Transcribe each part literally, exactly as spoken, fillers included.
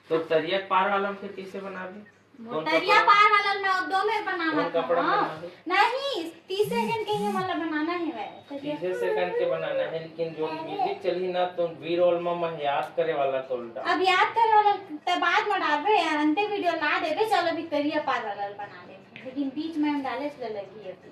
तो तरिया पार वाला में फिर कैसे बनाबे? वो कौन तरिया कपड़ा? पार वाला में अब दो में बनाना कौन था, कपड़ा हाँ। बनाबे? नहीं, तीस सेकंड के ही वाला बनाना है वै। तरिया तीसे सेकंड के बनाना है, लेकिन जो म्यूजिक चलही ना, तो बी रोल में मैं याद करे वाला तो डाल। अब याद करे वाला त बाद में डालबे, अंते वीडियो ला देबे, चलो अभी तरिया पार वाला बना लेबे, लेकिन बीच में हम डाले से लगी अभी।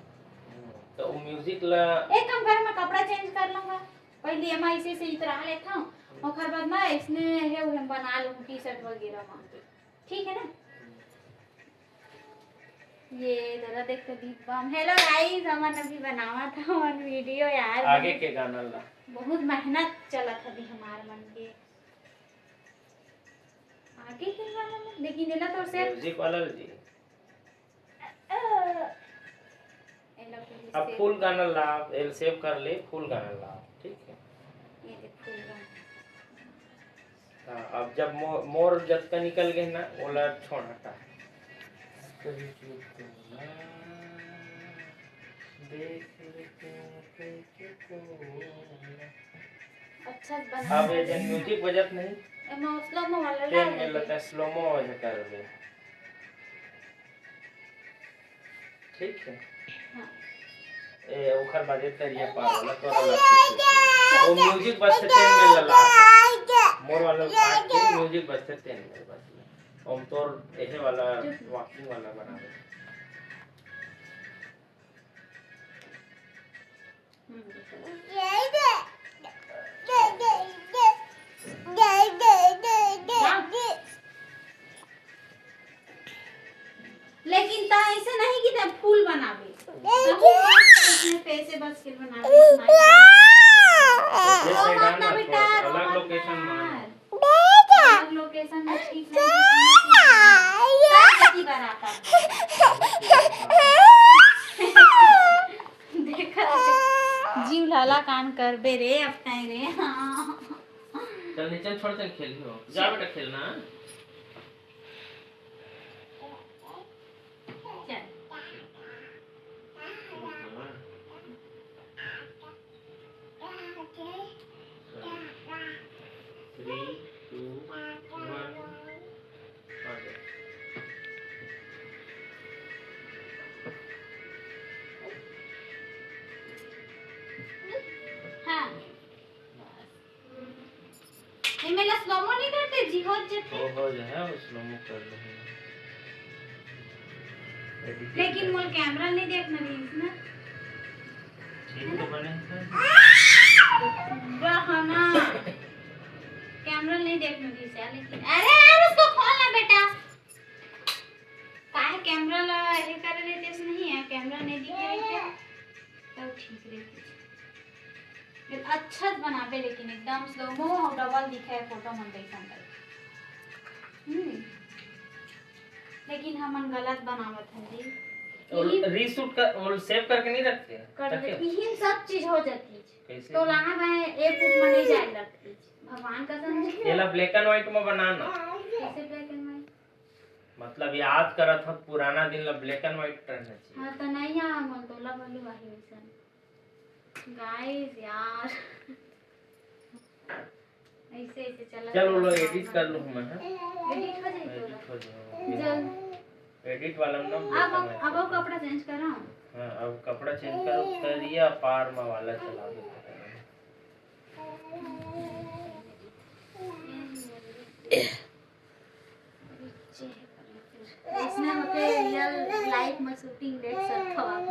हम्म, तो वो म्यूजिक ला एक काम कर, मैं कपड़ा चेंज कर लूंगा, पहले एमा ऐसे से इतरा लेता हूँ, ओकर बाद ना इसने हे हम बना लूँ टी शर्ट वगैरह में, ठीक है ना? ये जरा देख तो दीप बम। हेलो गाइस, हमन अभी बनावत हवन वीडियो यार। आगे के गाना ला। बहुत मेहनत चलत हवे हमार मन के। आगे के गाना ला, लेकिन एला तो सेव म्यूजिक वाला ला जी। एला फिर अब सेव फुल गाना ला, एल सेव कर ले, फुल गाना ला, ठीक है? ये देख फुल गाना। हाँ, अब जब मो-, मोर जतका निकल गए ना, ओला छोड़ हटा। देख ले तू कैसे को। अच्छा बना अब ये है। जन म्यूजिक बजत नहीं, एमा स्लो मो वाला तेन डाल में देते। लता स्लो मो वजह कर दे। ठीक है। हाँ। ए, ओखर बाद ए तरिया पार वाला तोरा ला ठीक है। वो म्यूजिक बजते तेन में लला। मोर वाला काट के म्यूजिक बजते तेन में बस। हम तोर एहे वाला वॉकिंग वाला बना दे। हम्म, देखो। लेकिन ता ऐसे नहीं कि ता फूल बनावे। ता फूल बनावे, इसमें पैसे बस के बनावे, smile बनावे। ओ माता बेटा, अलग रो मत लोकेशन में। यार। अलग लोकेशन में ठीक नहीं, सब जगह बराबर। देखा जीव लाला कान करबे रे, अब तय रे। हाँ। चल नीचे छोड़, चल खेल हो। जा बेटा खेलना। चल। Three, two, one, आ गया। हाँ। एमे ला स्लोमो नहीं करते जी, हो जथे। हो, हो जाए, वो स्लोमो कर दे। लेकिन मोर कैमरा नहीं देखना रहीस ना। ठीक तो बने हैं। बहना। कैमरा नहीं देखना रहीस यार, लेकिन अरे यार, उसको खोल ना बेटा। काहे कैमरा ला ये कर रहे थे, नहीं है, कैमरा नहीं दिखे रहे थे, तो ठीक रहे थे। अच्छा बनाबे, लेकिन एकदम स्लोमो और डबल दिखे फोटो मन कैसन टाइप। हम्म। लेकिन हमन गलत बनावत हन जी। और यही रीशूट कर और सेव करके नहीं रखते? कर रखे? लेकिन सब चीज हो जाती है। कैसे? तो लाना मैं एक फुट में नहीं जाए लगती। भगवान कसम जी। ये ला ब्लैक एंड व्हाइट में बनाना। कैसे ब्लैक एंड व्हाइट? मतलब याद करत हव पुराना दिन ला, ब्लैक एंड व्हाइट रहना चाहिए। हाँ, तो नहीं आ मन तो ला बोलू भाई वैसन। गाइस यार। ऐसे, ऐसे चला चल, वो लो, एडिट कर लूँ मैं, हाँ? एडिट हो जाए तो एडिट हो जाए। चल। एडिट वाला में ना अब, अब वो कपड़ा चेंज करा। हाँ, अब कपड़ा चेंज करो, करिया पार में वाला चला दो। इसने होते रियल लाइफ में शूटिंग देख सकते हो आप।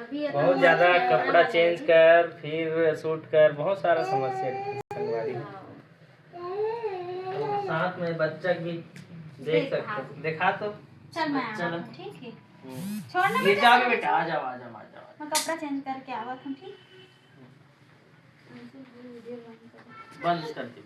अभी बहुत ज्यादा कपड़ा चेंज कर, फिर शूट कर, बहुत सारा समस्या है संगवारी। हाँ। साथ में बच्चा भी देख सकते हो। देखा तो। चल, मैं चल। ठीक है। हम्म। छोड़ ना ये बेटा, जाओ बेटा, आ जाओ, आ जाओ, आ जाओ। मैं कपड़ा चेंज करके आवा था, ठीक? बंद कर दे।